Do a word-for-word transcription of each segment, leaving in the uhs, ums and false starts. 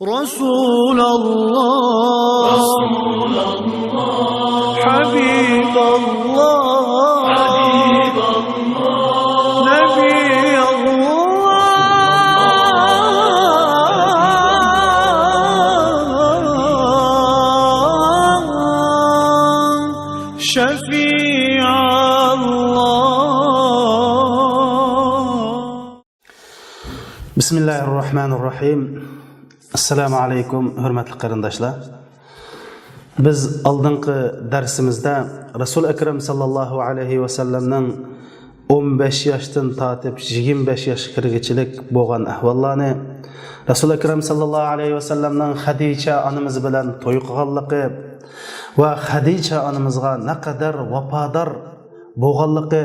رسول الله، حبيب الله، نبي الله، شفيع الله. بسم الله الرحمن الرحيم. ئەسسالامۇ ئەلەيكۇم، ھۆرمەتلىك قېرىنداشلار. بىز ئالدىنقى دەرسىمىزدە رەسۇل ئەكرەم ساللاللاھۇ ئەلەيھى ۋەسەللەمنىڭ ئون بەش ياشتىن تارتىپ يىگىرمە بەش ياشقا كىرگۈچىلىك بولغان ئەھۋاللارنى، رەسۇل ئەكرەم ساللاللاھۇ ئەلەيھى ۋەسەللەمنىڭ خەدىچە ئانىمىز بىلەن توي قىلغانلىقى ۋە خەدىچە ئانىمىزغا نەقەدەر ۋاپادار بولغانلىقى،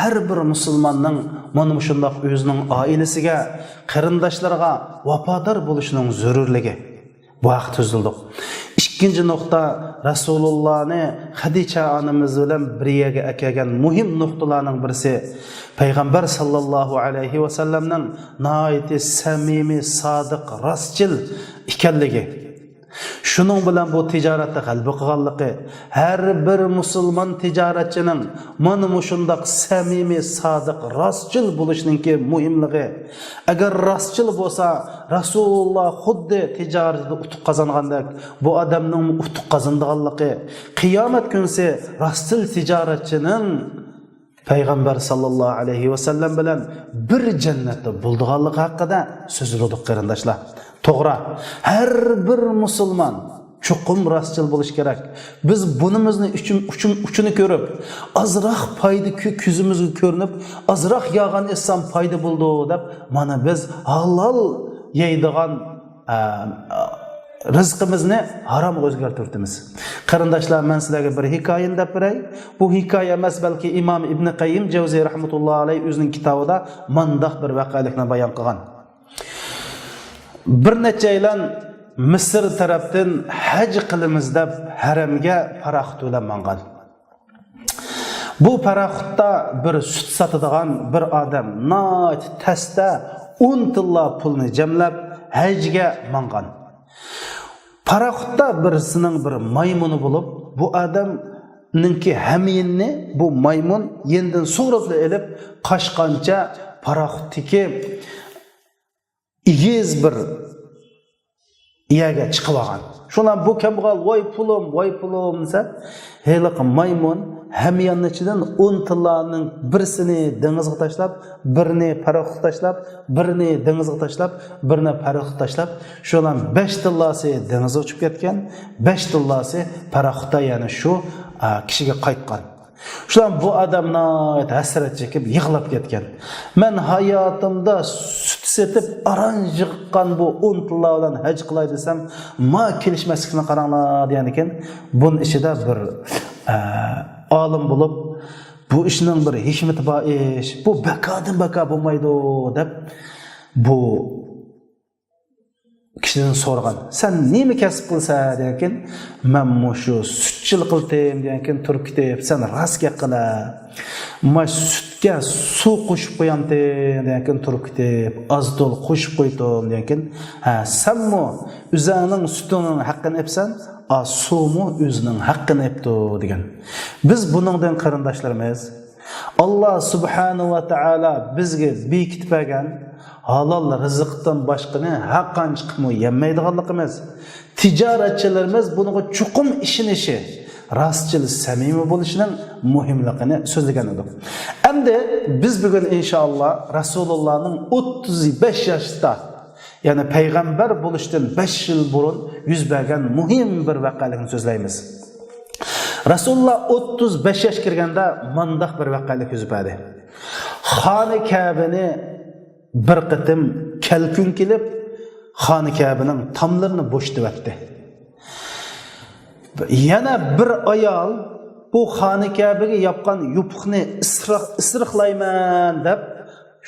ھەر بىر مۇسۇلماننىڭ مانا مۇشۇنداق ئۆزىنىڭ ئائىلىسىگە، قېرىنداشلىرىغا ۋاپادار بولۇشىنىڭ زۆرۈرلۈكى، بۇ ھەقتە سۆزلىدۇق. ئىككىنچى نۇقتا، رەسۇلۇللانى خەدىچە ئانىمىز بىلەن بىر يەرگە ئەكەلگەن مۇھىم نۇقتىلارنىڭ بىرسى، پەيغەمبەر ساللاللاھۇ ئەلەيھى ۋەسەللەمنىڭ ناھايىتى سەمىمىي، سادىق، راستچىل ئىكەنلىكى. شۇنىڭ بىلەن بۇ تىجارەتتە غەلىبە قىلغانلىقى، ھەر بىر مۇسۇلمان تىجارەتچىنىڭ مانا مۇشۇنداق سەمىمىي، سادىق، راستچىل بولۇشنىڭكى مۇھىملىقى. ئەگەر راستچىل بولسا، رەسۇلۇللا خۇددى تىجارىتىدە ئۇتۇق قازانغاندەك، بۇ ئادەمنىڭ ئۇتۇق قازىنىدىغانلىقى، قىيامەت كۈنسى راستچىل تىجارەتچىنىڭ پەيغەمبەر ساللاللاھۇ ئەلەيھى ۋەسەللەم بىلەن بىر جەننەتتە بولىدىغانلىقى ھەققىدە سۆزلىدۇق، قېرىنداشلار. توغرا، ھەر بىر مۇسۇلمان چوقۇم راستچىل بولۇش كېرەك. بىز بۇنىمىزنى ئۈچۈن، ئۈچۈن، ئۈچىنى كۆرۈپ، ئازراق پايدا كۆ-، كۆزىمىزگە كۆرۈنۈپ، ئازراق يالغان ئېيتسام پايدا بولىدۇ دەپ، مانا بىز ھالال يەيدىغان ئە، رىزقىمىزنى ھارامغا ئۆزگەرتىۋېتىمىز. قېرىنداشلار، مەن سىلەرگە بىر ھېكايىنى دەپ بېرەي. بۇ ھېكايە ئەمەس، بەلكى ئىمام ئىبنى قەييىم جەۋزىي رەھمەتۇللاھى ئەلەيھ ئۆزىنىڭ كىتابىدا مانداق بىر ۋەقەلىكنى بايان قىلغان. بىر نەچچەيلەن مىسىر تەرەپتىن ھەج قىلىمىز دەپ ھەرەمگە پاراخوت بىلەن ماڭغان. بۇ پاراخوتتا بىر سۈت ساتىدىغان بىر ئادەم ناھايىتى تەستە ئون تىللا پۇلنى جەملەپ، ھەجگە ماڭغان. پاراخوتتا بىرسىنىڭ بىر مايمۇنى بولۇپ، بۇ ئادەمنىڭكى ھەميېنىنى بۇ مايمۇن يېنىدىن سۇغۇرۇپلا ئېلىپ، قاچقانچە پاراخوتتىكى ئېگىز بىر يەرگە چىقىۋالغان. شۇنىڭ بىلەن بۇ كەمبەغەل، «ۋاي پۇلۇم، ۋاي پۇلۇم» دېسە، ھېلىقى مايمۇن ھەمياننىڭ ئىچىدىن ئون تىللانىڭ بىرسىنى دېڭىزغا تاشلاپ، بىرنى پاراخوتقا تاشلاپ، بىرنى دېڭىزغا تاشلاپ، بىرنى پاراخوتقا تاشلاپ، شۇنىڭ بىلەن بەش تىللاسى دېڭىزغا ئۇچۇپ كەتكەن، بەش تىللاسى پاراخوتتا، يەنى شۇ، ئا، كىشىگە قايتقان. شۇلار بۇ ئادەم ناھايىتى ھەسرەت چېكىپ يىغلاپ كەتكەن. «مەن ھاياتىمدا سۈت سېتىپ ئاران يىغقان بۇ ئون تىللا بىلەن ھەج قىلاي دېسەم، ما كېلىشمەسلىكىنى قاراڭلار» دېگەنىكەن. بۇنىڭ ئىچىدە بىر، ئە، ئالىم بولۇپ، «بۇ ئىشنىڭ بىر ھېكمىتى بار ئىش، بۇ بىكاردىن بىكار بولمايدۇ» دەپ، بۇ كىشىدىن سورىغان، «سەن نېمە كەسىپ قىلىسەن؟» دېگەنكىن، «مەن مۇشۇ سۈتچىلىك قىلتىم» دېگەنكىن، تۇرۇپ كېتىپ، «سەن راست گەپ قىلە، مانا سۈتكە سۇ قوشۇپ قويامتىم» دېگەنكىن، تۇرۇپ كېتىپ، «ئاز تولا قوشۇپ قويدۇم» دېگەنكىن، «ھە، سەنمۇ ئۆزۈڭنىڭ سۈتۈڭنىڭ ھەققىنى ئېپسەن، ئا، سۇمۇ ئۆزىنىڭ ھەققىنى ئېپتۇ» دېگەن. بىز بۇنىڭدىن، قېرىنداشلىرىمىز، ئاللا سۇبھانەھۇ ۋە تائالا بىزگە بېكىتىپ بەرگەن ھالال رىزىقتىن باشقىنى ھەر قانچە قىلىپمۇ يەلمەيدىغانلىقىمىز، تىجارەتچىلىرىمىز بۇنىڭغا چوقۇم ئىشىنىشى، راستچىل، سەمىمىي بولۇشىنىڭ مۇھىملىقىنى سۆزلىگەن ئىدۇق. ئەمدى بىز بۈگۈن ئىنشائاللا رەسۇلۇللانىڭ ئوتتۇز بەش ياشتا، يەنى پەيغەمبەر بولۇشتىن بەش يىل بۇرۇن يۈز بەرگەن مۇھىم بىر ۋەقەلىكنى سۆزلەيمىز. رەسۇلۇللا ئوتتۇز بەش ياش كىرگەندە مانداق بىر ۋەقەلىك يۈز بەردى. خانى كەبىنى بىر قېتىم كەلكۈن كېلىپ، خانى كەبىنىڭ تاملىرىنى بوشىتىۋەتتى. يەنە بىر ئايال بۇ خانى كەبىگە ياپقان يوپۇقنى ئىسرا-، ئىسرىقلايمەن دەپ،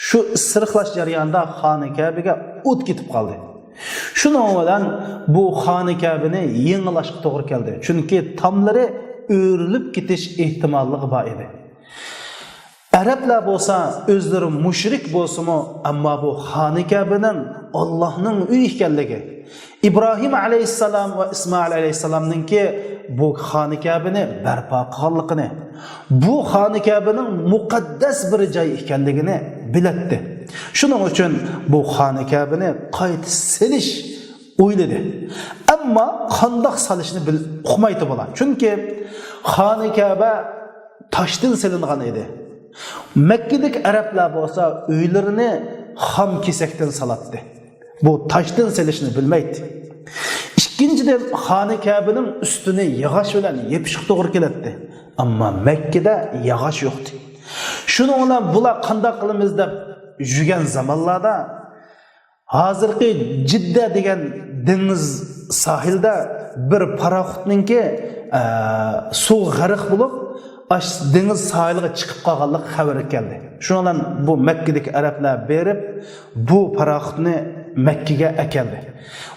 شۇ ئىسرىقلاش جەريانىدا خانى كەبىگە ئوت كېتىپ قالدى. شۇنىڭ بىلەن بۇ خانى كەبىنى يېڭىلاشقا توغرا كەلدى، چۈنكى تاملىرى ئۆرۈلۈپ كېتىش ئېھتىماللىقى بار ئىدى. ئەرەبلەر بولسا ئۆزلىرى مۇشرىك بولسىمۇ، ئەمما بۇ خانى كەبىنىڭ ئاللاھنىڭ ئۆيى ئىكەنلىكى، ئىبراھىم ئەلەيھىسسالام ۋە ئىسمائىل ئەلەيھىسسالامنىڭكى بۇ خانىكەبىنى بەرپا قىلغانلىقىنى، بۇ خانىكەبىنىڭ مۇقەددەس بىر جاي ئىكەنلىكىنى بىلەتتى. شۇنىڭ ئۈچۈن بۇ خانىكەبىنى قايتا سېلىش ئويلىدى. ئەمما قانداق سالىشنى بىل-، ئۇقمايتتى بۇلار. چۈنكى خانىكەبە تاشتىن سېلىنغان ئىدى. مەككىدىكى ئەرەبلەر بولسا ئۆيلىرىنى خام كېسەكتىن سالاتتى. بۇ تاشتىن سېلىشنى بىلمەيتتى. ئىككىنچىدىن، خانىكەبىنىڭ ئۈستىنى ياغاچ بىلەن يېپىشقا توغرا كېلەتتى. ئەمما مەككىدە ياغاچ يوقتى. شۇنىڭ بىلەن بۇلار قانداق قىلىمىز دەپ يۈرگەن زامانلاردا، ھازىرقى جىددە دېگەن دېڭىز ساھىلدا بىر پاراخوتنىڭكى، ئە، سۇغا غەرق بولۇپ، ئاش دېڭىز ساھىلىغا چىقىپ قالغانلىقى خەۋىرى كەلدى. شۇنىڭ بىلەن بۇ مەككىدىكى ئەرەبلەر بېرىپ، بۇ پاراخوتنى مەككىگە ئەكەلدى.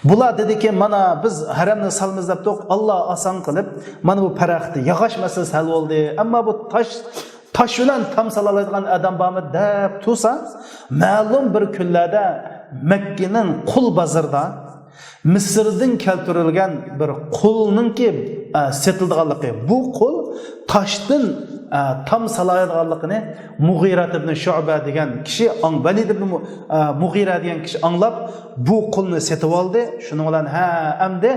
بۇلار دېدىكى، مانا بىز ھەرەمنى سالىمىز دەپتۇق، ئاللا ئاسان قىلىپ، مانا بۇ پاراخوتتا ياغاچ مەسىلىسى ھەل بولدى. ئەمما بۇ تاش تاش بىلەن تام سالالايدىغان ئادەم بارمۇ دەپ تۇرسا، مەلۇم بىر كۈنلەردە مەككىنىڭ قۇل بازىرىدا مىسىردىن كەلتۈرۈلگەن بىر قۇلنىڭكى، ئە، سېتىلىدىغانلىقى. بۇ قۇل تاشتىن، ئە، تام سالالايدىغانلىقىنى مۇغىرەت ئىبن شۇئبە دېگەن كىشى ئاڭ-، ۋەلىد ئىبن مۇ-، ئە، مۇغىرە دېگەن كىشى ئاڭلاپ، بۇ قۇلنى سېتىۋالدى. شۇنىڭ بىلەن، ھە، ئەمدى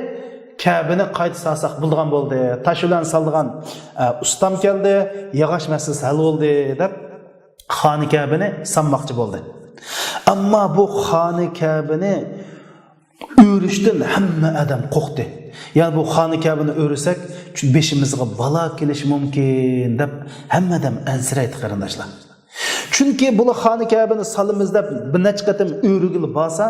كەبىنى قايتا سالساق بولىدىغان بولدى. تاش بىلەن سالىدىغان، ئە، ئۇستام كەلدى، ياغاچ مەسىلىسى ھەل بولدى دەپ، خانە كەبىنى سالماقچى بولدى. ئەمما بۇ خانە كەبىنى ئۆرۈشتىن ھەممە ئادەم قورقتى. يەنى بۇ خانە كەبىنى ئۆرۈسەك، بېشىمىزغا بالا كېلىشى مۇمكىن دەپ ھەممە ئادەم ئەنسىرەيتتى، قېرىنداشلار. چۈنكى بۇلار خانە كەبىنى سالىمىز دەپ بىر نەچچە قېتىم ئۆرۈگىلى بارسا،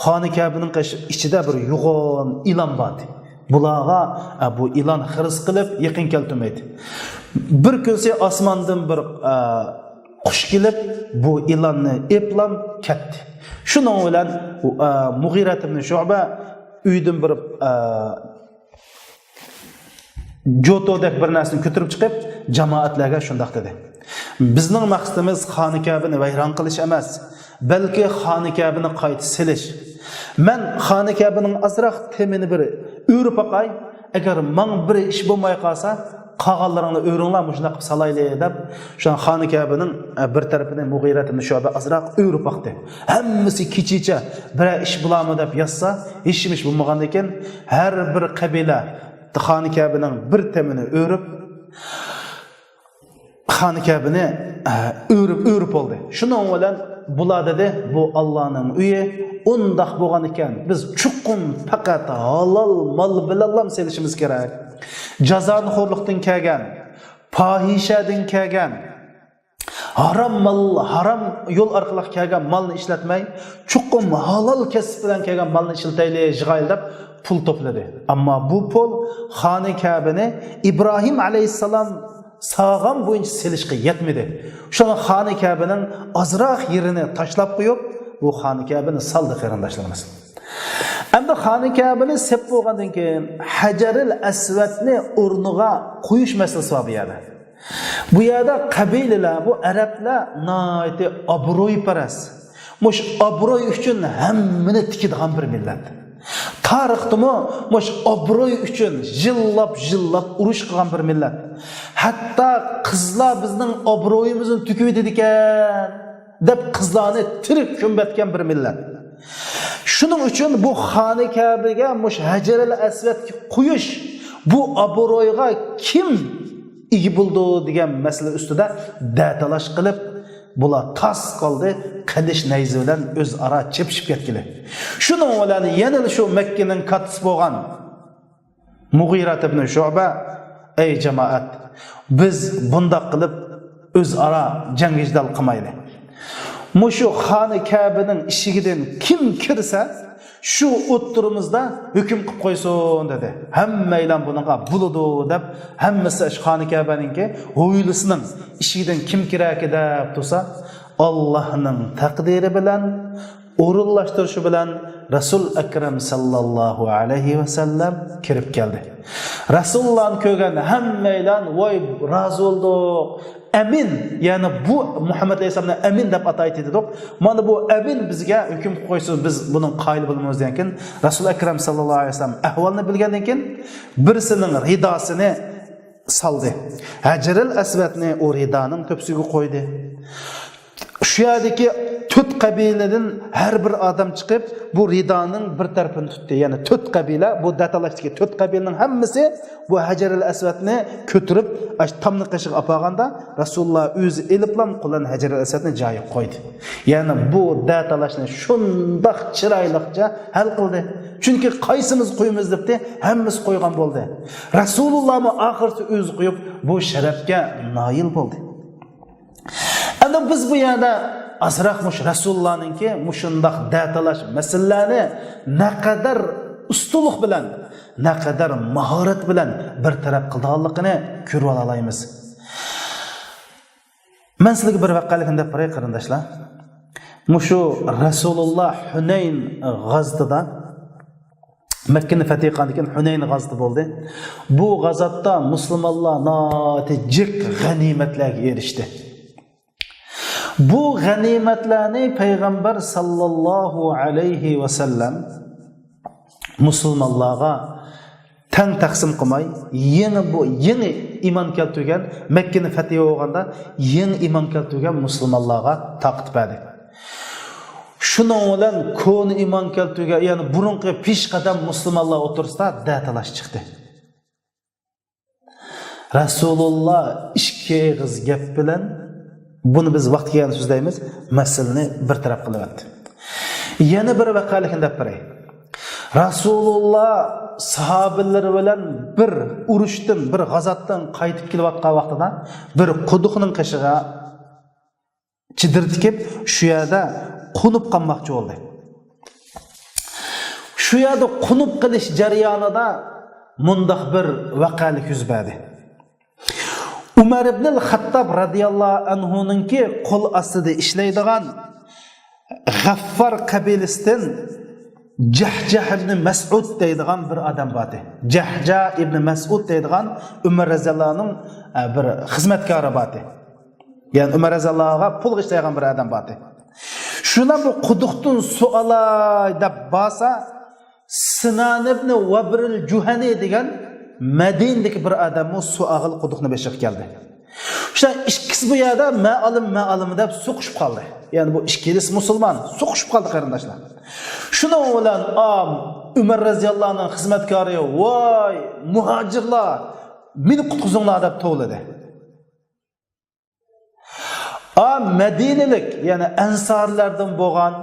خانە كەبىنىڭ قېش-، ئىچىدە بىر يوغان ئىلان بار ئىدى. بۇلارغا، ئە، بۇ ئىلان خىرىس قىلىپ يېقىن كەلتۈرمەيدۇ. بىر كۈنسى ئاسماندىن بىر، ئە، قۇش كېلىپ، بۇ ئىلاننى ئېپلام كەتتى. شۇنىڭ بىلەن، ئە، مۇغىرەت ئىبن شۇئبە ئۆيدىن بىر، ئە، جوتۇدەك بىر نەرسىنى كۆتۈرۈپ چىقىپ، جامائەتلەرگە شۇنداق دېدى: «بىزنىڭ مەقسىتىمىز خانە كەبىنى ۋەيران قىلىش ئەمەس، بەلكى خانە كەبىنى قايتا سېلىش. مەن خانە كەبىنىڭ ئازراق تېمىنى بىر ئۆرۈپ باقاي، ئەگەر ماڭا بىر ئىش بولماي قالسا، قالغانلىرىڭلار ئۆرۈڭلار، مۇشۇنداق قىلىپ سالايلى» دەپ، شۇ خانە كەبىنىڭ، ئە، بىر تەرىپىنى مۇغىرەت ئىبن شۇئبە ئازراق ئۆرۈپ باقتى. ھەممىسى كېچىچە بىرەر ئىش بولامۇ دەپ ياتسا، ھېچنېمە ئىش بولمىغاندىكىن، ھەر بىر قەبىلە خانە كەبىنىڭ بىر تېمىنى ئۆرۈپ، خانە كەبىنى، ئە، ئۆرۈپ، ئۆرۈپ بولدى. شۇنىڭ بىلەن بۇلار دېدى: «بۇ ئاللانىڭ ئۆيى، ئۇنداق بولغان ئىكەن، بىز چوقۇم پەقەت ھالال مال بىلەنلا سېلىشىمىز كېرەك. جازانىخورلۇقتىن كەلگەن، پاھىشەدىن كەلگەن، ھارام مال، ھارام يول ئارقىلىق كەلگەن مالنى ئىشلەتمەي، چوقۇم ھالال كەسىپ بىلەن كەلگەن مالنى ئىشلىتەيلى، يىغايلى» دەپ پۇل توپلىدى. ئەمما بۇ پۇل خانە كەبىنى ئىبراھىم ئەلەيھىسسالام سالغان بويىچە سېلىشقا يەتمىدى. شۇڭا خانە كەبىنىڭ ئازراق يېرىنى تاشلاپ قويۇپ، بۇ خانە كەبىنى سالدى، قېرىنداشلىرىمىز. ئەمدى خانە كەبىنى سېلىپ بولغاندىن كېيىن، ھەجەرىل ئەسۋەدنى ئورنىغا قويۇش مەسىلىسى بار بۇ يەردە. بۇ يەردە قەبىلىلەر، بۇ ئەرەبلەر ناھايىتى ئابرويپەرەس. مۇشۇ ئابروي ئۈچۈن ھەممىنى تىكىدىغان بىر مىللەت. تارىختىمۇ مۇشۇ ئابروي ئۈچۈن يىللاپ، يىللاپ ئۇرۇش قىلغان بىر مىللەت. ھەتتا قىزلار بىزنىڭ ئابرويىمىزنى تۆكۈۋېتىدىكەن دەپ، قىزلارنى تىرىك كۆمۈۋەتكەن بىر مىللەت. شۇنىڭ ئۈچۈن بۇ خانە كەبىگە مۇشۇ ھەجەرىل ئەسۋەدكە قويۇش، بۇ ئابرويغا كىم ئىگە بولىدۇ دېگەن مەسىلە ئۈستىدە دەتالاش قىلىپ، بۇلار تاس قالدى، قىلىچ نەيزە بىلەن ئۆزئارا چېپىشىپ كەتكىلى. شۇنىڭ بىلەن يەنىلا شۇ مەككىنىڭ كاتتىسى بولغان مۇغىرەت ئىبن شۇئبە: «ئەي جامائەت، بىز بۇنداق قىلىپ ئۆزئارا جەڭگىجدال قىلمايلى. مۇشۇ خانە كەبىنىڭ ئىشىكىدىن كىم كىرسە، شۇ ئوتتۇرىمىزدا ھۆكۈم قىلىپ قويسۇن» دېدى. ھەممەيلەن بۇنىڭغا «بولىدۇ» دەپ، ھەممىسى شۇ خانە كەبىنىڭكى ھويلىسىنىڭ ئىشىكىدىن كىم كىرەركى دەپ تۇرسا، ئاللاھنىڭ تەقدىرى بىلەن، ئورۇنلاشتۇرۇشى بىلەن رەسۇل ئەكرەم ساللاللاھۇ ئەلەيھى ۋەسەللەم كىرىپ كەلدى. رەسۇلۇللانى كۆرگەن ھەممەيلەن: «ۋاي، رازى بولدۇق، ئەمىن، يەنى بۇ مۇھەممەد ئەلەيھىسسالامنى ئەمىن دەپ ئاتايتتى دېدۇق. مانا بۇ ئەمىن بىزگە ھۆكۈم قويسا، بىز بۇنىڭ قايىل بولىمىز دېگەندىن كېيىن، رەسۇل ئەكرەم ساللاللاھۇ ئەلەيھى ۋەسەللەم ئەھۋالنى بىلگەندىن كېيىن، بىرسىنىڭ رىداسىنى سالدى. ھەجىرىل ئەسۋەدنى ئۇ رىدانىڭ تۆپىسىگە قويدى. شۇ يەردىكى تۆت قەبىلىدىن ھەر بىر ئادەم چىقىپ، بۇ رىدانىڭ بىر تەرىپىنى تۇتتى. يەنى تۆت قەبىلە، بۇ دەتالاشتىكى تۆت قەبىلىنىڭ ھەممىسى بۇ ھەجىرىل ئەسۋەدنى كۆتۈرۈپ، ئاشۇ تامنى قېشىغا ئاپارغاندا، رەسۇلۇللا ئۆزى ئېلىپلا قولىنى ھەجىرىل ئەسۋەدنى جايىغا قويدى. يەنى بۇ دەتالاشنى شۇنداق چىرايلىقچە ھەل قىلدى. چۈنكى قايسىمىز قويىمىز دەپتى، ھەممىسى قويغان بولدى. رەسۇلۇللامۇ ئاخىرسى ئۆزى قويۇپ، بۇ شەرەپكە نايىل بولدى. ئەمدى بىز بۇ يەردە ئازراق مۇشۇ رەسۇلۇللانىڭكى مۇشۇنداق دەتالاش مەسىلىلەرنى نەقەدەر ئۇستىلىق بىلەن، نەقەدەر ماھارەت بىلەن بىر تەرەپ قىلىدىغانلىقىنى كۆرۈۋالالايمىز. مەن سىلەرگە بىر ۋەقەلىكنى دەپ بېرەي، قېرىنداشلار. مۇشۇ رەسۇلۇللا ھۈنەين غازىتىدا، مەككىنى پەتھى قىلغاندىن كېيىن ھۈنەين غازىتى بولدى. بۇ غازاتتا مۇسۇلمانلار ناھايىتى جىق غەنىيمەتلەرگە ئېرىشتى. بۇ غەنىيمەتلەرنى پەيغەمبەر ساللاللاھۇ ئەلەيھى ۋەسەللەم مۇسۇلمانلارغا تەڭ تەقسىم قىلماي، يېڭى بۇ، يېڭى ئىمان كەلتۈرگەن، مەككىنى پەتھى بولغاندا يېڭى ئىمان كەلتۈرگەن مۇسۇلمانلارغا تارقىتىپ بەردى. شۇنىڭ بىلەن كونا ئىمان كەلتۈرگەن، يەنى بۇرۇنقى پېشقەدەم مۇسۇلمانلار ئوتتۇرىسىدا دەتالاش چىقتى. رەسۇلۇللا ئىككى ئېغىز گەپ بىلەن، بۇنى بىز ۋاقتى كەلگەندە سۆزلەيمىز، مەسىلىنى بىر تەرەپ قىلىۋەتتى. يەنە بىر ۋەقەلىكنى دەپ بېرەي. رەسۇلۇللا ساھابىلىرى بىلەن بىر ئۇرۇشتىن، بىر غازاتتىن قايتىپ كېلىۋاتقان ۋاقتىدا بىر قۇدۇقنىڭ قېشىغا چېدىر تىكىپ، شۇ يەردە قونۇپ قالماقچى بولدى. شۇ يەردە قونۇپ قېلىش جەريانىدا مۇنداق بىر ۋەقەلىك يۈز بەردى. ئۇمەر ئىبنىل خەتتاب رەزىياللاھۇ ئەنھۇنىڭكى قول ئاستىدا ئىشلەيدىغان غەففار قەبىلىسىدىن جەھجەھ ئىبنى مەسئۇد دەيدىغان بىر ئادەم بار ئىدى. جەھجەھ ئىبنى مەسئۇد دەيدىغان ئۆمەر رەزىياللاھۇنىڭ، ئە، بىر خىزمەتكارى بار ئىدى. يەنى ئۆمەر رەزىياللاھۇغا پۇلغا ئىشلەيدىغان بىر ئادەم بار ئىدى. شۇنىڭ بۇ قۇدۇقتىن سۇ ئالاي دەپ بارسا، سىنان ئىبنى ۋەبرىل جۇھەنى دېگەن مەدىنىدىكى بىر ئادەممۇ سۇ ئالغىلى قۇدۇقنىڭ بېشىغا كەلدى. شۇ ئىككىسى بۇ يەردە مەن ئالىمەن، مەن ئالىمەن دەپ سوقۇشۇپ قالدى. يەنى بۇ ئىككىلىسى مۇسۇلمان، سوقۇشۇپ قالدى قېرىنداشلار. شۇنىڭ بىلەن ئام ئۆمەر رەزىياللاھۇنىڭ خىزمەتكارى، ۋاي مۇھاجىرلار، مېنى قۇتقۇزۇڭلار دەپ توۋلىدى. ئا، مەدىنىلىك، يەنى ئەنسارلەردىن بولغان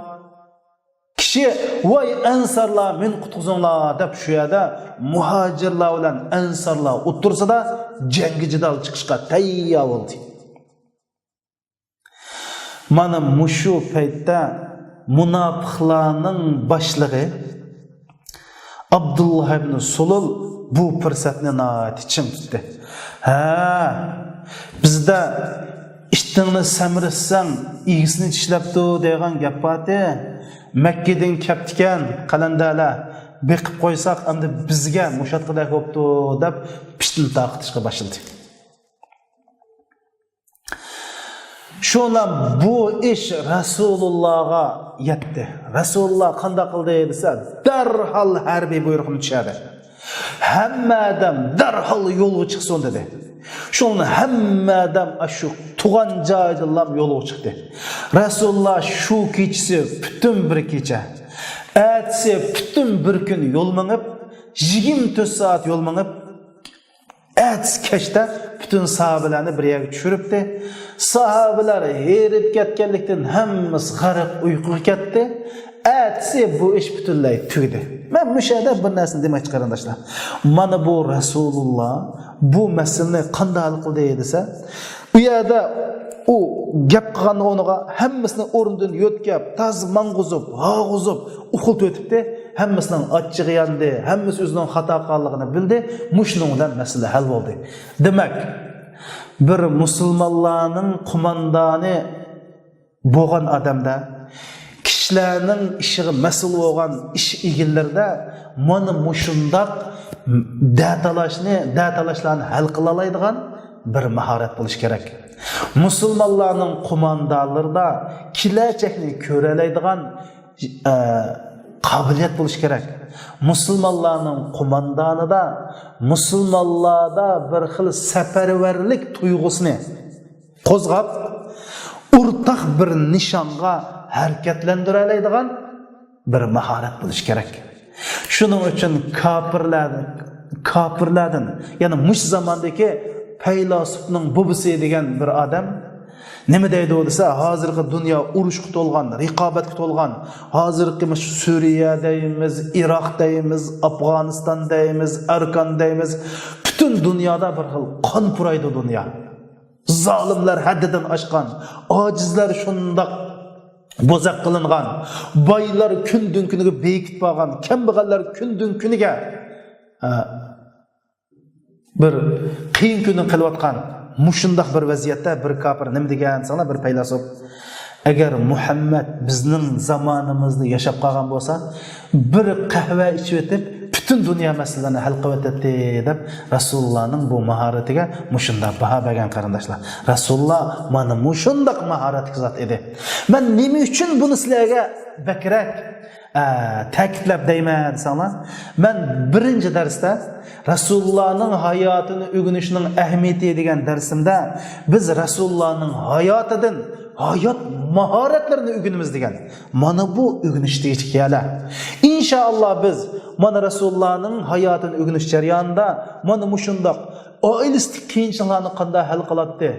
كىشى، ۋاي ئەنسارلار، مېنى قۇتقۇزۇڭلار دەپ شۇ يەردە مۇھاجىرلار بىلەن ئەنسارلار ئوتتۇرىسىدا جەڭگى جېدەل چىقىشقا تەييار بولدى. مانا مۇشۇ پەيتتە مۇناپىقلارنىڭ باشلىقى ئابدۇللا ئىبنى سۇلۇل بۇ پۇرسەتنى ناھايىتى چىڭ تۇتتى. ھە، بىزدە «ئىتىڭنى سەمرىتسەڭ، ئىگىسىنى چىشلەپتۇ» دەيدىغان گەپ بارتى. مەككىدىن كەپتىكەن قەلەندەرلەر، بېقىپ قويساق، ئەمدى بىزگە مۇشاتقۇدەك بوپتۇ دەپ پىتنە تارقىتىشقا باشلىدى. شۇنىڭ بۇ ئىش رەسۇلۇللاغا يەتتى. رەسۇلۇللا قانداق قىلدى دېسە، دەرھال ھەربىي بۇيرۇقنى چۈشۈردى. ھەممە ئادەم دەرھال يولغا چىقسۇن دېدى. شۇڭا ھەممە ئادەم ئاشۇ تۇغان جايىدىنلا يولغا چىقتى. رەسۇلۇللا شۇ كېچىسى پۈتۈن بىر كېچە، ئەتىسى پۈتۈن بىر كۈن يول مېڭىپ، يىگىرمە تۆت سائەت يول مېڭىپ، ئەتىسى كەچتە پۈتۈن ساھابىلەرنى بىر يەرگە چۈشۈرۈپتۇ. ساھابىلەر ھېرىپ كەتكەنلىكتىن ھەممىسى غەرق ئۇيقۇغا كەتتى. ئەتىسى بۇ ئىش پۈتۈنلەي تۈگىدى. مەن مۇشۇ يەردە بىر نەرسىنى دېمەكچى قېرىنداشلار. مانا بۇ رەسۇلۇللا بۇ مەسىلىنى قانداق ھەل قىلدى دېسە، ئۇ يەردە ئۇ گەپ قىلغان ئورنىغا ھەممىسىنى ئورنىدىن يۆتكەپ، تازا ماڭغۇزۇپ، ھاغۇزۇپ، ئۇخلىتىۋېتىپتۇ. ھەممىسىنىڭ ئاچچىقى ياندى، ھەممىسى ئۆزىنىڭ خاتا قىلغانلىقىنى بىلدى. مۇشۇنىڭ بىلەن مەسىلە ھەل بولدى. دېمەك، بىر مۇسۇلمانلارنىڭ قوماندانى بولغان ئادەمدە، كىشىلەرنىڭ ئىشىغا مەسئۇل بولغان ئىش ئىگىلىرىدە مانا مۇشۇنداق دەتالاشنى، دەتالاشلارنى ھەل قىلالايدىغان بىر ماھارەت بولۇشى كېرەك. مۇسۇلمانلارنىڭ قوماندانلىرىدا كېلەچەكنى كۆرەلەيدىغان، ئە، قابىلىيەت بولۇشى كېرەك. مۇسۇلمانلارنىڭ قوماندانىدا، مۇسۇلمانلاردا بىر خىل سەپەرۋەرلىك تۇيغۇسىنى قوزغاپ، ئورتاق بىر نىشانغا ھەرىكەتلەندۈرەلەيدىغان بىر ماھارەت بولۇشى كېرەك. شۇنىڭ ئۈچۈن كاپىرلار، كاپىرلاردىن، يەنى مۇشۇ زاماندىكى پەيلاسوپنىڭ بوبىسى دېگەن بىر ئادەم نېمە دەيدۇ دېسە، ھازىرقى دۇنيا ئۇرۇشقا تولغان، رىقابەتكە تولغان، ھازىرقى مۇشۇ سۈرىيە دەيمىز، ئىراق دەيمىز، ئافغانىستان دەيمىز، ئەركان دەيمىز، پۈتۈن دۇنيادا بىر خىل قان پۇرايدۇ دۇنيا. زالىملار ھەددىدىن ئاشقان، ئاجىزلار شۇنداق بوزەك قىلىنغان، بايلار كۈندىن كۈنگە بېيىكىپ بارغان، كەمبەغەللەر كۈندىن كۈنگە، ھە، بىر قىيىن كۈندە قېلىۋاتقان مۇشۇنداق بىر ۋەزىيەتتە بىر كاپىر نېمە دېگەن دېسەڭلار، بىر پەيلاسوپ، ئەگەر مۇھەممەد بىزنىڭ زامانىمىزدا ياشاپ قالغان بولسا، بىر قەھۋە ئىچىۋېتىپ، پۈتۈن دۇنيا مەسىلىلەرنى ھەل قىلىۋېتەتتى، دەپ رەسۇلۇللانىڭ بۇ ماھارىتىگە مۇشۇنداق باھا بەرگەن، قېرىنداشلار. رەسۇلۇللا مانا مۇشۇنداق ماھارەتلىك زات ئىدى. مەن نېمە ئۈچۈن بۇنى سىلەرگە بەكرەك، ئە، تەكىتلەپ دەيمەن دېسەڭلار، مەن بىرىنچى دەرستە رەسۇلۇللانىڭ ھاياتىنى ئۆگىنىشنىڭ ئەھمىيىتى دېگەن دەرسىمدە بىز رەسۇلۇللانىڭ ھاياتىدىن ھايات ماھارەتلىرىنى ئۆگىنىمىز دېگەن. مانا بۇ ئۆگىنىش تېگىشلىك يەرلەر. ئىنشائاللا بىز مانا رەسۇلۇللانىڭ ھاياتىنى ئۆگىنىش جەريانىدا مانا مۇشۇنداق ئائىلىسىدىكى قىيىنچىلىقلارنى قانداق ھەل قىلاتتى؟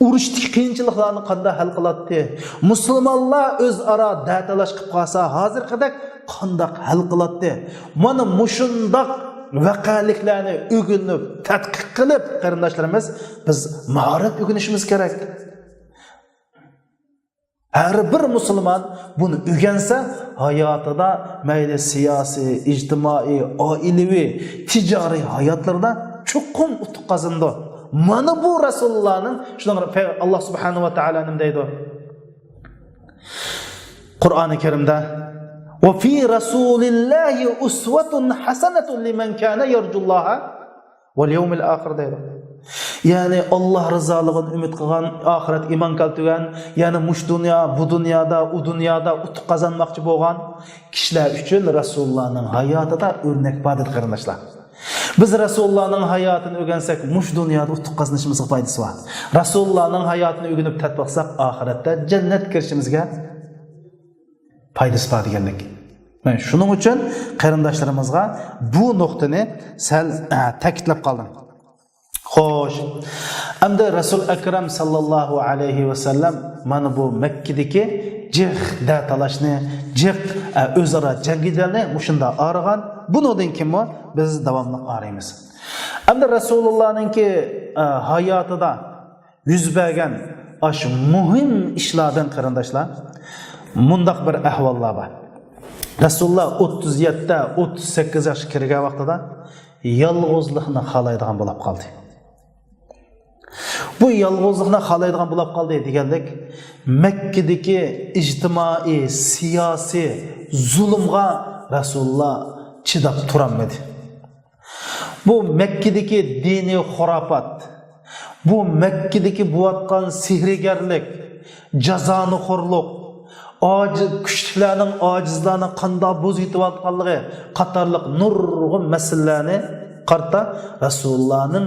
ئۇرۇشتىكى قىيىنچىلىقلارنى قانداق ھەل قىلاتتى؟ مۇسۇلمانلار ئۆزئارا دەتالاش قىلىپ قالسا، ھازىرقىدەك قانداق ھەل قىلاتتى؟ مانا مۇشۇنداق ۋەقەلىكلەرنى ئۆگىنىپ، تەتقىق قىلىپ، قېرىنداشلىرىمىز، بىز ماھارەت ئۆگىنىشىمىز كېرەك. ھەر بىر مۇسۇلمان بۇنى ئۆگەنسە، ھاياتىدا مەيلى سىياسىي، ئىجتىمائىي، ئائىلىۋى، تىجارىي ھاياتلىرىدا چوقۇم ئۇتۇق قازىنىدۇ. مانا بۇ رەسۇلۇللانىڭ، شۇنىڭ پەي-، ئاللا سۇبھانەھۇ ۋە تائالا نېمە دەيدۇ؟ قۇرئانى كەرىمدە، «وفي رسول الله أسوة حسنة لمن كان يرجو الله واليوم الآخر» دەيدۇ. يەنى ئاللا رىزالىقىنى ئۈمىد قىلغان، ئاخىرەتكە ئىمان كەلتۈرگەن، يەنى مۇشۇ دۇنيا، بۇ دۇنيادا، ئۇ دۇنيادا ئۇتۇق قازانماقچى بولغان كىشىلەر ئۈچۈن رەسۇلۇللانىڭ ھاياتىدا ئۆرنەك بار دېدى، قېرىنداشلار. بىز رەسۇلۇللانىڭ ھاياتىنى ئۆگەنسەك، مۇشۇ دۇنيادا ئۇتۇق قازىنىشىمىزغا پايدىسى بار. رەسۇلۇللانىڭ ھاياتىنى ئۆگىنىپ تەتبىق قىلساق، ئاخىرەتتە جەننەتكە كىرىشىمىزگە پايدىسى بار دېگەنلىك. مەن شۇنىڭ ئۈچۈن قېرىنداشلىرىمىزغا بۇ نۇقتىنى سەل، ئە، تەكىتلەپ قالدىم. خوش. ئەمدى رەسۇل ئەكرەم ساللاللاھۇ ئەلەيھى ۋەسەللەم مانا بۇ مەككىدىكى جىق دەتالاشنى، جىق، ئە، ئۆزئارا جەڭگىدىلەرنى مۇشۇنداق ئارىغان. بۇنىڭدىن كېيىنمۇ بىز داۋاملىق ئارىيمىز. ئەمدى رەسۇلۇللانىڭكى، ئە، ھاياتىدا يۈز بەرگەن ئاشۇ مۇھىم ئىشلاردىن، قېرىنداشلار، مۇنداق بىر ئەھۋاللار بار. رەسۇلۇللا ئوتتۇز يەتتە، ئوتتۇز سەككىز ياشقا كىرگەن ۋاقتىدا يالغۇزلۇقنى خالايدىغان بولۇپ قالدى. بۇ يالغۇزلۇقنى خالايدىغان بولۇپ قالدى دېگەنلىك، مەككىدىكى ئىجتىمائىي، سىياسىي زۇلۇمغا رەسۇلۇللا چىداپ تۇرالمىدى. بۇ مەككىدىكى دىنىي خۇراپات، بۇ مەككىدىكى بولۇۋاتقان سېھىرگەرلىك، جازانىخورلۇق، ئاجىز، كۈچلۈكلەرنىڭ ئاجىزلارنى قانداق بوزۇۋېتىۋاتقانلىقى قاتارلىق نۇرغۇن مەسىلىلەرنى قارىتا رەسۇلۇللانىڭ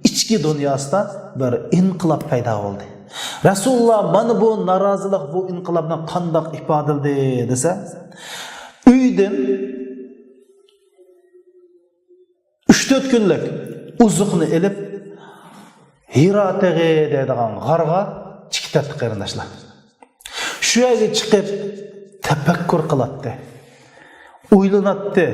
ئىچكى دۇنياسىدا بىر ئىنقىلاب پەيدا بولدى. رەسۇلۇللا مانا بۇ نارازىلىق، بۇ ئىنقىلابنى قانداق ئىپادىلىدى دېسە، ئۆيدىن ئۈچ تۆت كۈنلۈك ئوزۇقنى ئېلىپ، ھىرا تېغى دەيدىغان غارغا چىقىپ كەتتى، قېرىنداشلار. شۇ يەرگە چىقىپ تەپەككۇر قىلاتتى، ئويلىناتتى.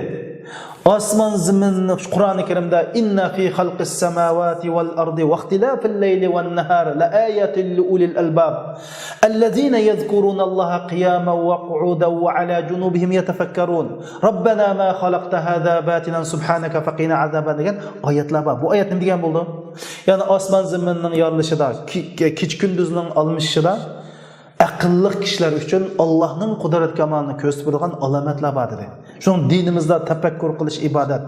ئاسمان زېمىننى، قۇرئانى كەرىمدە، «إن في خلق السماوات والأرض واختلاف الليل والنهار لآيات لأولي الألباب الذين يذكرون الله قياما وقعودا وعلى جنوبهم يتفكرون ربنا ما خلقت هذا باطلا سبحانك فقنا عذاب النار» دېگەن ئايەتلەر بار. بۇ ئايەت نېمە دېگەن بولىدۇ؟ يەنى ئاسمان زېمىننىڭ يارىلىشىدا، كېچە كۈندۈزنىڭ ئالمىشىشىدا ئەقىللىق كىشىلەر ئۈچۈن ئاللانىڭ قۇدرەت كامالىنى كۆرسىتىپ بېرىدىغان ئالامەتلەر بار دېدى. شۇڭا دىنىمىزدا تەپەككۇر قىلىش ئىبادەت.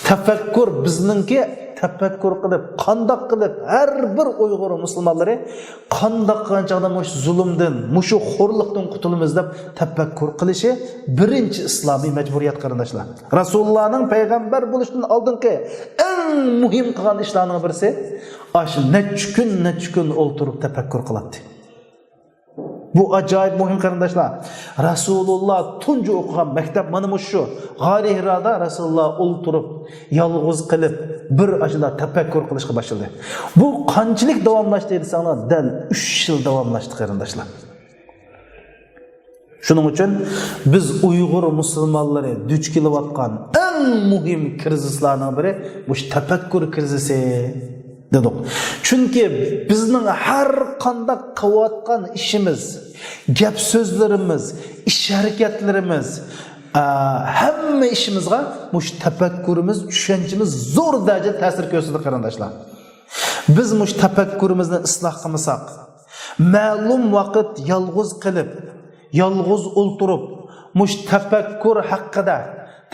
تەپەككۇر بىزنىڭكى تەپەككۇر قىلىپ، قانداق قىلىپ ھەر بىر ئۇيغۇر مۇسۇلمانلىرى قانداق قىلغان چاغدا مۇشۇ زۇلۇمدىن، مۇشۇ خورلۇقتىن قۇتۇلىمىز دەپ تەپەككۇر قىلىشى بىرىنچى ئىسلامىي مەجبۇرىيەت، قېرىنداشلار. رەسۇلۇللانىڭ پەيغەمبەر بولۇشتىن ئالدىنقى ئەڭ مۇھىم قىلغان ئىشلارنىڭ بىرسى ئاشۇ نەچچە كۈن، نەچچە كۈن ئولتۇرۇپ تەپەككۇر قىلاتتى. بۇ ئاجايىپ مۇھىم، قېرىنداشلار. رەسۇلۇللا تۇنجى ئوقۇغان مەكتەپ مانا مۇشۇ. غارى ھىرادا رەسۇلۇللا ئولتۇرۇپ، يالغۇز قېلىپ، بىر ئاشۇنداق تەپەككۇر قىلىشقا باشلىدى. بۇ قانچىلىك داۋاملاشتى دېسەڭلار، دەل ئۈچ يىل داۋاملاشتى، قېرىنداشلار. شۇنىڭ ئۈچۈن بىز ئۇيغۇر مۇسۇلمانلىرى دۇچ كېلىۋاتقان ئەڭ مۇھىم كىرىزىسلارنىڭ بىرى مۇشۇ تەپەككۇر كىرىزىسى دېدۇق. چۈنكى بىزنىڭ ھەر قانداق قىلىۋاتقان ئىشىمىز، گەپ سۆزلىرىمىز، ئىش ھەرىكەتلىرىمىز، ئە، ھەممە ئىشىمىزغا مۇشۇ تەپەككۇرىمىز، چۈشەنچىمىز زور دەرىجىدە تەسىر كۆرسىتىدۇ، قېرىنداشلار. بىز مۇشۇ تەپەككۇرىمىزنى ئىسلاھ قىلمىساق، مەلۇم ۋاقىت يالغۇز قېلىپ، يالغۇز ئولتۇرۇپ، مۇشۇ تەپەككۇر ھەققىدە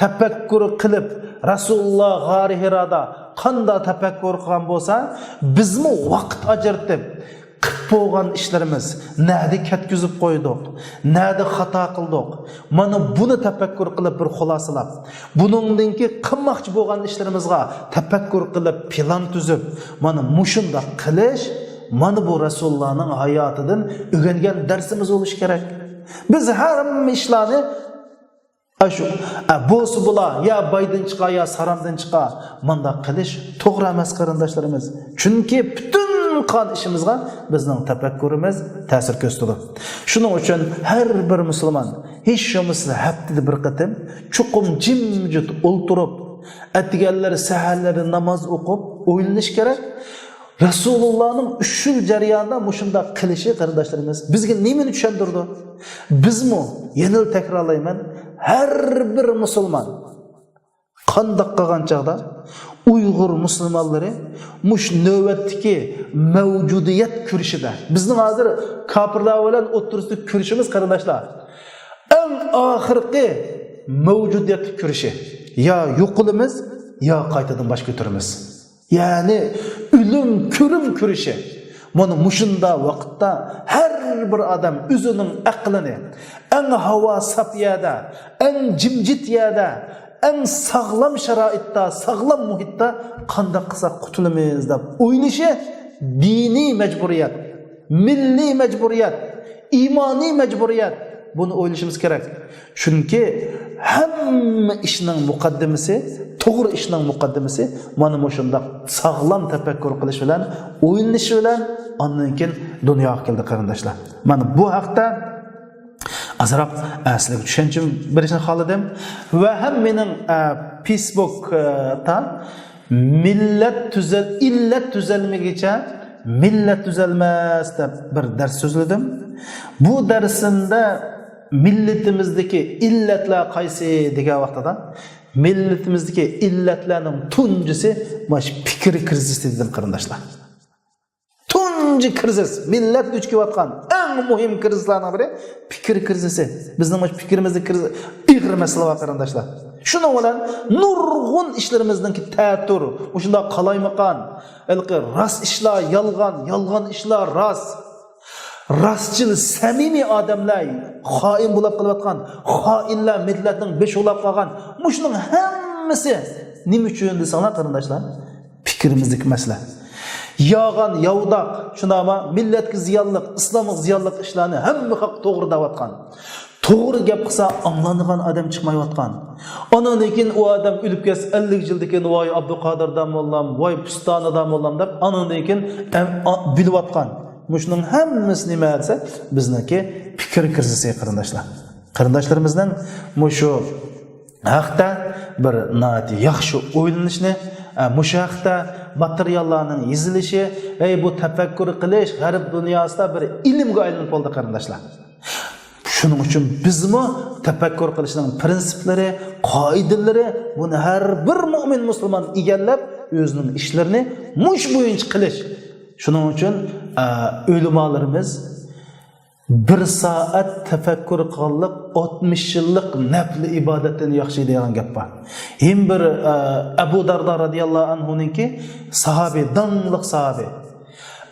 تەپەككۇر قىلىپ، رەسۇلۇللا غارى ھىرادا قانداق تەپەككۇر قىلغان بولسا، بىزمۇ ۋاقىت ئاجرىتىپ، قىپ بولغان ئىشلىرىمىز، نەدە كەتكۈزۈپ قويدۇق، نەدە خاتا قىلدۇق، مانا بۇنى تەپەككۇر قىلىپ بىر خۇلاسىلاپ، بۇنىڭدىن كېيىن قىلماقچى بولغان ئىشلىرىمىزغا تەپەككۇر قىلىپ، پىلان تۈزۈپ، مانا مۇشۇنداق قىلىش، مانا بۇ رەسۇلۇللانىڭ ھاياتىدىن ئۆگەنگەن دەرسىمىز بولۇشى كېرەك. بىز ھەممە ئىشلارنى ئاشۇ، ئە، بولسا بولا، يا بايدىن چىقا، يا سارامدىن چىقا، مانداق قىلىش توغرا ئەمەس، قېرىنداشلىرىمىز. چۈنكى پۈتۈن قىلغان ئىشىمىزغا بىزنىڭ تەپەككۇرىمىز تەسىر كۆرسىتىدۇ. شۇنىڭ ئۈچۈن ھەر بىر مۇسۇلمان ھېچ بولمىسا ھەپتىدە بىر قېتىم چوقۇم جىمجىت ئولتۇرۇپ، ئەتىگەنلىرى سەھەرلىرى ناماز ئوقۇپ ئويلىنىش كېرەك. رەسۇلۇللانىڭ ئۈچ يىل جەريانىدا مۇشۇنداق قىلىشى، قېرىنداشلىرىمىز، بىزگە نېمىنى چۈشەندۈرىدۇ؟ بىزمۇ، يەنىلا تەكرارلايمەن، ھەر بىر مۇسۇلمان قانداق قىلغان چاغدا ئۇيغۇر مۇسۇلمانلىرى مۇشۇ نۆۋەتتىكى مەۋجۇدىيەت كۈرىشىدە، بىزنىڭ ھازىر كاپىرلار بىلەن ئوتتۇرىسىدىكى كۈرىشىمىز، قېرىنداشلار، ئەڭ ئاخىرقى مەۋجۇدىيەت كۈرىشى. يا يوقىلىمىز، يا قايتىدىن باش كۆتۈرىمىز. يەنى ئۆلۈم كۆرۈم كۈرىشى. مانا مۇشۇنداق ۋاقىتتا ھەر بىر ئادەم ئۆزىنىڭ ئەقلىنى ئەڭ ھاۋا ساپ يەردە، ئەڭ جىمجىت يەردە، ئەڭ ساغلام شارائىتتا، ساغلام مۇھىتتا قانداق قىلساق قۇتۇلىمىز دەپ ئويلىشى دىنىي مەجبۇرىيەت، مىللىي مەجبۇرىيەت، ئىمانىي مەجبۇرىيەت. بۇنى ئويلىشىمىز كېرەك. چۈنكى ھەممە ئىشنىڭ مۇقەددىمىسى، توغرا ئىشنىڭ مۇقەددىمىسى مانا مۇشۇنداق ساغلام تەپەككۇر قىلىش بىلەن، ئويلىنىش بىلەن ئاندىن كېيىن دۇنياغا كەلدى، قېرىنداشلار. مانا بۇ ھەقتە ئازراق، ئە، سىلەرگە چۈشەنچە بېرىشنى خالىدىم. ۋە ھەم مېنىڭ، ئە، فېيسبۇكتا مىللەت تۈزەل-، ئىللەت تۈزەلمىگىچە مىللەت تۈزەلمەس دەپ بىر دەرس سۆزلىدىم. بۇ دەرسىمدە مىللىتىمىزدىكى ئىللەتلەر قايسى دېگەن ۋاقتىدا، مىللىتىمىزدىكى ئىللەتلەرنىڭ تۇنجىسى مانا شۇ پىكىر كىرىزىسى دېدىم، قېرىنداشلار. تۇنجى كىرىزىس، مىللەت دۇچ كېلىۋاتقان ئەڭ مۇھىم كىرىزىسلارنىڭ بىرى پىكىر كىرىزىسى. بىزنىڭ مۇشۇ پىكرىمىزدىكى كىرىزىس ئېغىر مەسىلە بار، قېرىنداشلار. شۇنىڭ بىلەن نۇرغۇن ئىشلىرىمىزنىڭكى تەتۈر، مۇشۇنداق قالايمىقان، ھېلىقى راست ئىشلار يالغان، يالغان ئىشلار راست. راستچىل، سەمىمىي ئادەملەر خائىن بولاپ قېلىۋاتقان، خائىنلار مىللەتنىڭ بېشى بولاپ قالغان. مۇشۇنىڭ ھەممىسى نېمە ئۈچۈن دېسەڭلار، قېرىنداشلار؟ پىكرىمىزدىكى مەسىلە. يالغان، ياۋىداق، شۇنداقمۇ؟ مىللەتكە زىيانلىق، ئىسلامغا زىيانلىق ئىشلارنى ھەممە خەق توغرا دەۋاتقان. توغرا گەپ قىلسا ئاڭلانغان ئادەم چىقمايۋاتقان. ئانىڭدىن كېيىن ئۇ ئادەم ئۆلۈپ كەتسە، ئەللىك يىلدىن كېيىن، ۋاي ئابدۇقادىر داموللام، ۋاي پۇستانى داموللام دەپ، ئانىڭدىن كېيىن ئەم-، ئا-، بىلىۋاتقان. مۇشۇنىڭ ھەممىسى نېمە دېسە، بىزنىڭكى پىكىر كىرىزىسى، قېرىنداشلار. قېرىنداشلىرىمىزنىڭ مۇشۇ ھەقتە بىر ناھايىتى ياخشى ئويلىنىشنى، ئە، مۇشۇ ھەقتە ماتېرىياللارنىڭ يېزىلىشى، ئەي، بۇ تەپەككۇر قىلىش غەرب دۇنياسىدا بىر ئىلىمگە ئايلىنىپ بولدى، قېرىنداشلار. شۇنىڭ ئۈچۈن بىزمۇ تەپەككۇر قىلىشنىڭ پىرىنسىپلىرى، قائىدىلىرى، بۇنى ھەر بىر مۆمىن مۇسۇلمان ئىگىلەپ، ئۆزىنىڭ ئىشلىرىنى مۇشۇ بويىچە قىلىش. شۇنىڭ ئۈچۈن، ئە، ئۆلىمالىرىمىز، بىر سائەت تەپەككۇر قىلغانلىق ئاتمىش يىللىق نەپلى ئىبادەتتىن ياخشى دېگەن گەپ بار. يەنە بىر، ئە، ئەبۇ دەردا رەزىياللاھۇ ئەنھۇنىڭكى، ساھابى، داڭلىق ساھابى.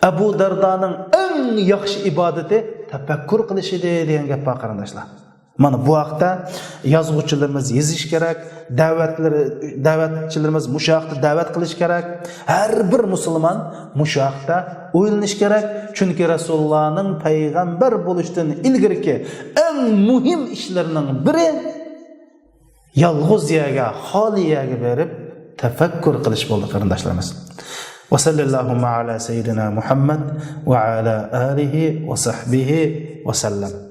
ئەبۇ دەردانىڭ ئەڭ ياخشى ئىبادىتى تەپەككۇر قىلىش ئىدى دېگەن گەپ بار، قېرىنداشلار. مانا بۇ ھەقتە يازغۇچىلىرىمىز يېزىش كېرەك، دەۋەتلىرى، دەۋەتچىلىرىمىز مۇشۇ ھەقتە دەۋەت قىلىش كېرەك. ھەر بىر مۇسۇلمان مۇشۇ ھەقتە ئويلىنىش كېرەك. چۈنكى رەسۇلۇللانىڭ پەيغەمبەر بولۇشتىن ئىلگىرىكى ئەڭ مۇھىم ئىشلىرىنىڭ بىرى يالغۇز يەرگە، خالىي يەرگە بېرىپ تەپەككۇر قىلىش بولدى، قېرىنداشلىرىمىز. وصلى اللهم على سيدنا محمد وعلى آله وصحبه وسلم.